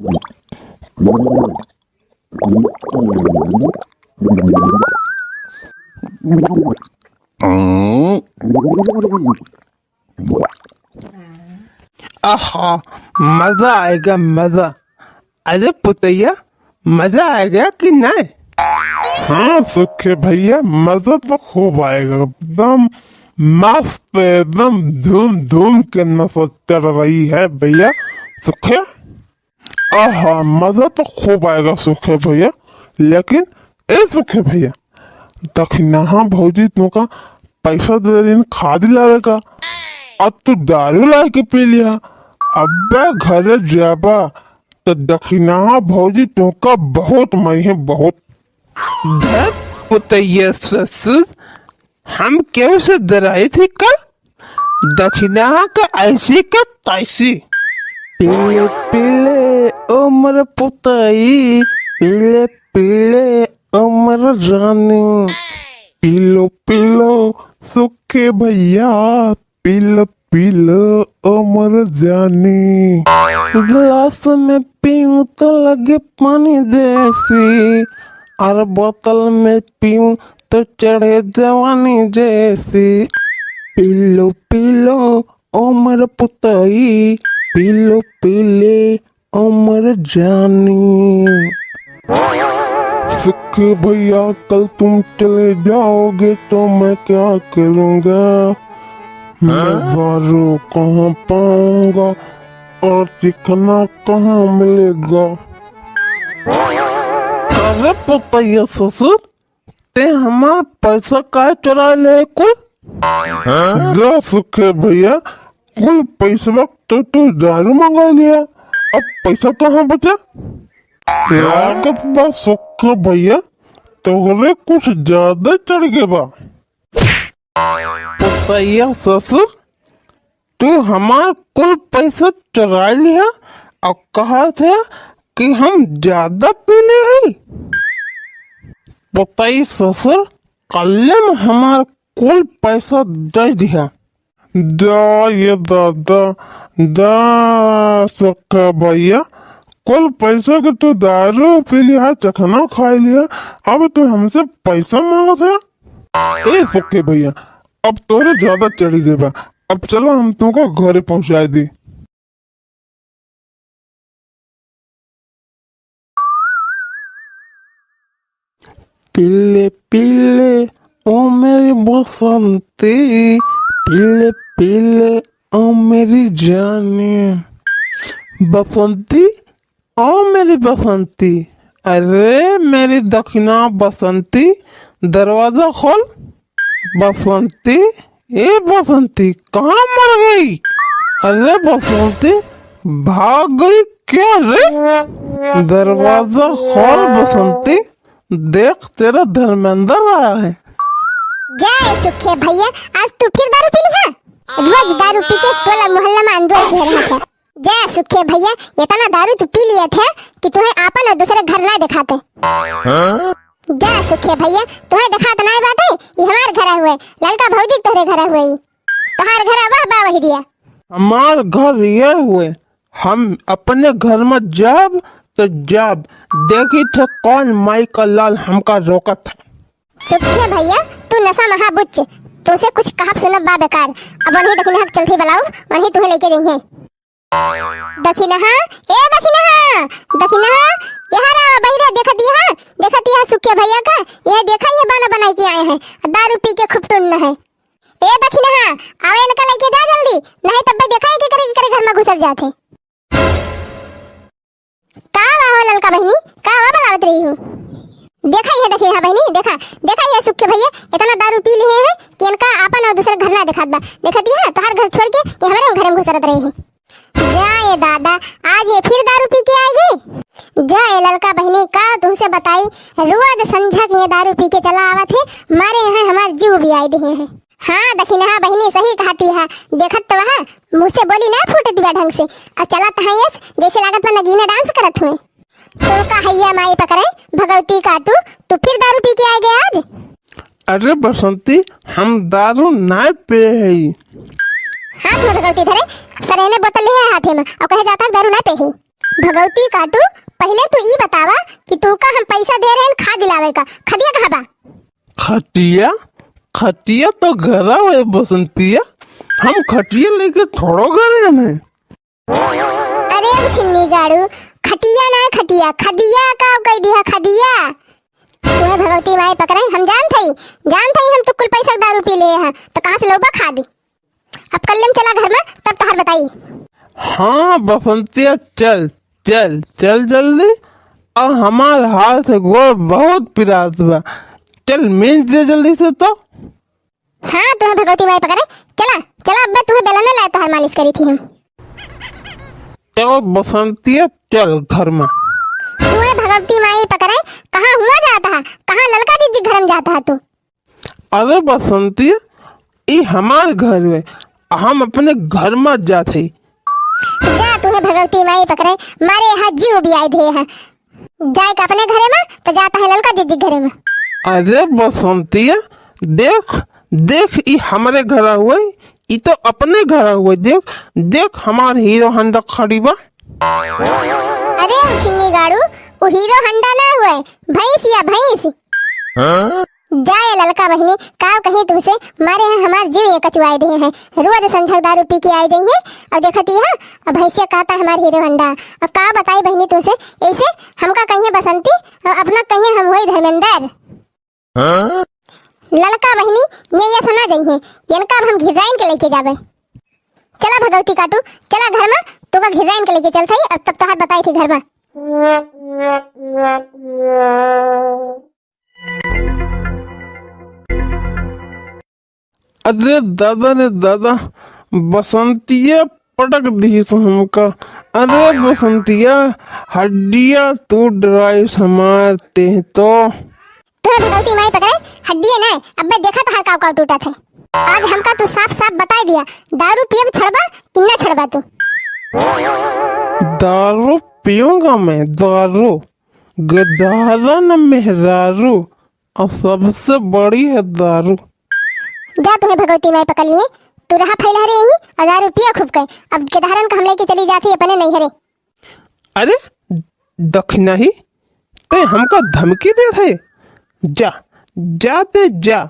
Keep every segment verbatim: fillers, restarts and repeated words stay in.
आहा, मजा आएगा, मजा। अरे पुतैया, मजा आएगा कि नहीं? हाँ सुखे भैया, मजा तो खूब आएगा, एकदम मस्त, एकदम धूम धूम के नशा चढ़ रही है भैया। सुखे, आहा, मजा तो खूब आएगा सुखे भैया, लेकिन ए सुखे भैया, दखिनहा भौजी तुमका पैसा दे दिन खादी लावे का, अब तू दारू ला के पी लिया। अब्बे घरे जाबा तो दखिनहा भौजी तुमका बहुत मरिहे, बहुत। धत पुतैया ससुर, हम केहू से डराई थी का? दखिनहा का ऐसी का तैसी। पीले पीले ओ मोर पुतई, पीले पीले ओ मोर रानी। पीलो पीलो सुखे भैया, पीलो पीलो ओ मोर जानी। गिलास में पीऊँ तो लगे पानी जैसी, और बोतल में पीऊँ तो चढ़े जवानी जैसी। पीलो पीलो ओ मोर पुतई, पीलो पीले ओ मोर जानी। सुखे भैया, कल तुम चले जाओगे तो मैं क्या करूँगा? मैं दारू कहाँ पाऊँगा और चिखना कहाँ मिलेगा? अरे पुतैया ससुर, ते हमार पैसा काहे चुरा ले कुल? जा सुखे भैया, कुल पैसवा तो तू दारू मंगा लिया, अब पैसा कहाँ बचा? लागत बा सुखे भैया, तोहरे कुछ ज्यादा चढ़ गए बा। पुतैया ससुर, तू हमार कुल पैसा चुरा लिहा और कहत है कि हम ज्यादा पीले हई। बताई ससुर, कल्ले में हमार कुल पैसा दे दिहा। जा ये दादा, जा सखा भैया, कुल पैसा के तू दारू पी लिहा, चखना खा लिहा, अब तू हमसे पैसा मांगत है? ए सखा भैया, अब तोरे ज्यादा चढ़ी गई बा, अब चला हम तुमको घरे पहुंचाई दी। पीले पीले ओ मेरी बसंती, पीले पीले ओ मेरी जानी। बसंती, ओ मेरी बसंती, अरे मेरी दखिना बसंती, दरवाजा खोल। बसंती, ए बसंती, कहाँ मर गई? अरे बसंती, भाग गई क्या रे? दरवाजा खोल बसंती, देख तेरा धर्मेंद्र आया है। जा ए सुखे भैया, आज तू फिर दारू पी लिहा? रोज दारू पी के टोला मोहल्ला में अंदर के रहा था। जा सुखे भैया, इतना दारू तू पी लिया थे कि तुम्हें आपन और दूसरे घर ना दिखाते। जा सुखे भैया, तुम्हें दिखात ना बाटे, ये हमार घर हुए, ललका भौजी तोहरे घर हुए, तोहार घर वाह बा वही दिया। हमार घर ये हुए, हम अपने घर में जाब तो जाब, देखी थे कौन माई का लाल हमका रोकत है। सुखे भैया, तू नशा महाबुच्च, तुमसे कुछ कहब सुनब बा बेकार। अब वही दखिनहा के चलते बुलाओ, वही तुम्हें लेके जाइए। दखिनहा, ए दखिनहा, दखिनहा, यहाँ रहा बहिरे, देखत यहाँ, देखत यहाँ सुखे भैया का, यह देखा ये बना बनाई के आए हैं, दारू पी के खूब टुन्न है। ए दखिनहा, आवे इनका लेके जा जल्दी, नहीं तब देखा है कि करे, करे घर में घुसर जाते। का बा हो ललका बहिनी, का बा बुलावत रही हूँ? देखा ये दखिनहा बहिनी, देखा, देखा ये सुखे भैया इतना दारू पी लिए हैं कि इनका आपन और दूसरे घर ना दिखात बा। देखत यहाँ तोहार घर छोड़ के ये हमारे घर में घुसरत रही है। जा ए दादा, आज ये फिर दारू पी के आए गई। जा ए ललका बहिनी, का तुमसे बताई, रोज संझा के ये दारू पी के चला आवत है, मारे यहाँ हमार जीव भी आए दिए हैं। हाँ दखिनहा बहिनी सही कहती है, देखत तो वहाँ मुँह से बोली ना फूटत बा ढंग से, और चलत हैं यस जैसे लागत बा नगीना डांस करत हुए। तो का हैया माई पकड़े, भगवती काटू, तू फिर दारू पी के आ गया आज? अरे बसंती, हम दारू ना पे हई। हाथ में भगवती धरे, सरेने बोतल ले है हाथे में, और कहे जाता दारू ना पे ही। भगवती काटू, पहिले तू ई बतावा कि तोका हम पैसा दे रहे हैं खाद दिलावे का, खदिया कहाँ बा? खटिया, खटिया तो घरा है बसंतिया, हम खटिया लेके थोड़ो घरे हैं। अरे छिन्नी गाड़ू, खटिया ना खटिया, खदिया का कह दिया खदिया। तुम्हें भगवती माई पकड़े, हम जान थई, जान थई हम तो कुल पैसा के दारू पी ले हैं, तो कहाँ से लौबा खादी? अब कल्ले में चला घर में, तब तोहार बताई। हाँ बसंतिया, चल, चल, चल जल्दी। और हमार हाथ गोड़ बहुत पिरात बा, चल मीज दे जल्दी से तो। हाँ, तुम्हें भगवती माई पकड़े, चला, चला, अब्बे तुम्हें बेलना लाए तोहार मालिश करी थी हम। चल बसंतिया, चल घर में। तुम्हें भगवती माई पकड़े, कहाँ हुआ जाता है, कहाँ ललका जीजी घर में जाता है तू? अरे बसंती, ई हमार घर है, हम अपने घर में जात हई। जा, तुम्हें भगवती माई पकड़े, मारे यहाँ जीव भी आए दे है। जाए के अपने घरे में, तो जाता है ललका जीजी घरे में। अरे बसंतिया, देख, देख, ई हमरे घर हुए, ई तो अपने घर हुए। देख, देख, हमार हीरो होंडा खड़ी बा। अरे उछिन्नी गाड़ू, वो हीरो होंडा ना हुए, भैंस या भैंस। हाँ? जाए ललका बहिनी, का कहीं तुमसे, मारे हैं हमार जीव ये कचुआए दे हैं। रोज संझक दारू पी के आए जाइए और देखती है, अब भैंसिया कहता हमार हीरो होंडा। अब का बताई बहिनी तुमसे, ऐसे हमका कहिए बसंती और अपना कहिए हम होई धर्मेंद्र। हाँ? ललका बहिनी, ये, ये सुना जाइए, इनका अब हम घिर्राइन के लेके जाबे। चला भगवती काटू, चला घर में, तोका घिर्राइन के लेके चलत हई, अब तब तोहार बताई थी घर में। अरे दादा रे दादा, बसंतिया पटक दिहिस हमका। अरे बसंतिया, हड्डिया तू डराइस हमार तेह तो। तोहे भगवती माई पकड़े, हड्डिये ना, अब्बे देखा तोहार काव काव टूटत है। आज हमका तू साफ साफ बताई दिया, दारू पियब छड़बा कि ना छड़बा तू? दारू पीऊंगा मैं, दारू। गदारन मेहरारू, और सबसे बड़ी है दारू। जा, तुम्हें भगवती माई पकड़ लिए, तू रहा फैला रहे ही और दारू पिया खूब के। अब गदहरन का हम लेके चली जाती अपने नैहरे। अरे दखिनाही, ते हमका धमकी देत है? जा, जा ते जा,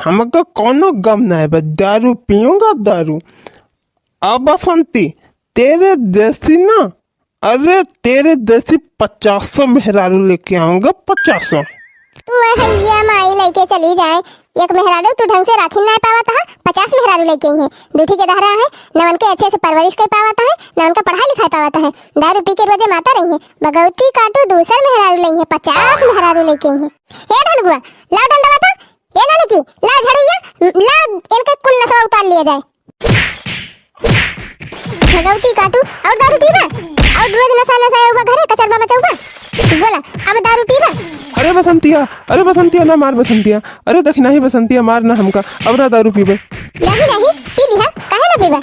हमका कौनो गम ना है, बस दारू पीऊंगा, दारू। अब बसंती, तेरे जैसी ना, अरे तेरे जैसी पचासों मेहरारू लेके आऊंगा, पचासों। तू भैया माई लेके चली जाए, एक मेहरारू तू ढंग से राखी ना पावत है, पचास मेहरारू लेके आई है, दूठी के दहरा है, न उनके अच्छे से परवरिश कर पावत है, न उनका पढ़ाई लिखाई पावत है, दारू पी के रोजे माता रही है, भगवती काटू दूसर मेहरारू लेके आई है, पचास मेहरारू लेके आई है। ए धनगुआ, ला डंडा बता, ए नानकी, ला झड़िया, ला इनके कुल नसवा उतार लिया जाए। भगवती काटू, और दारू पीबा? और रोज नशा नशा उबा घरे कचरबा मचौबा? बोला, अब दारू पीबा? अरे बसंतिया, अरे बसंतिया, ना मार बसंतिया। अरे देख, नहीं बसंतिया, मार ना हमका, अब ना दारू पीबे। नहीं, नहीं, पी लिहा, काहे ना पीबा?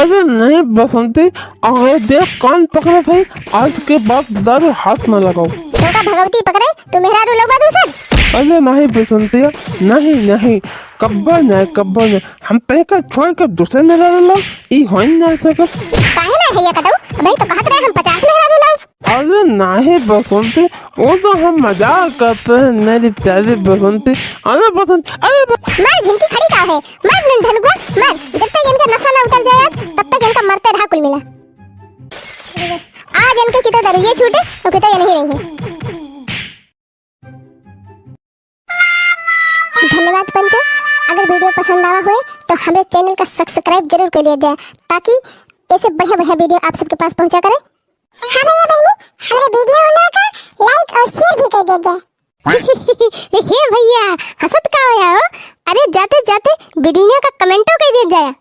अरे नहीं बसंती, अरे देख कान पकड़त है, आज के बाद दारू हाथ ना लगाओ। तोका भगवती पकड़े, तू मेहरारू लौबा दूसर? अरे नहीं बसंतिया, नहीं, नहीं, कब्बा नहीं, कब्बा नहीं। हम तय का छोड़ के दूसरे मेहरारू लाओ, ई हो ही ना सकत। काहे ना है ये कटऊ? अबे तो कहत रहे हम पचास मेहरारू लाओ। अरे नाही बसंती, वो तो हम मजाक करते हैं मेरी प्यारी बसंती। अरे बसंती, अरे ब- मार झिनकी खड़ी का है, मार नन धनुआ, मार। जब तक इनका नशा ना उतर जाए आज, तब तक इनका मरते रहा कुल मिला। आज इनके कितो दारू ये छूटे, तो कितो ये नहीं रही है। धन्यवाद पंचो, अगर video पसंद आवा होए तो हमरे channel का subscribe जरूर कर लिया जाए, ताकि ऐसे बढ़िया बढ़िया video आप सबके पास पहुंचा करें। हाँ भैया बहनी, हमरे video ना का like और share भी कर दिया जाए। हे भैया, हंसत का होया हो? अरे जाते जाते video का commentओ कर दिया जाए।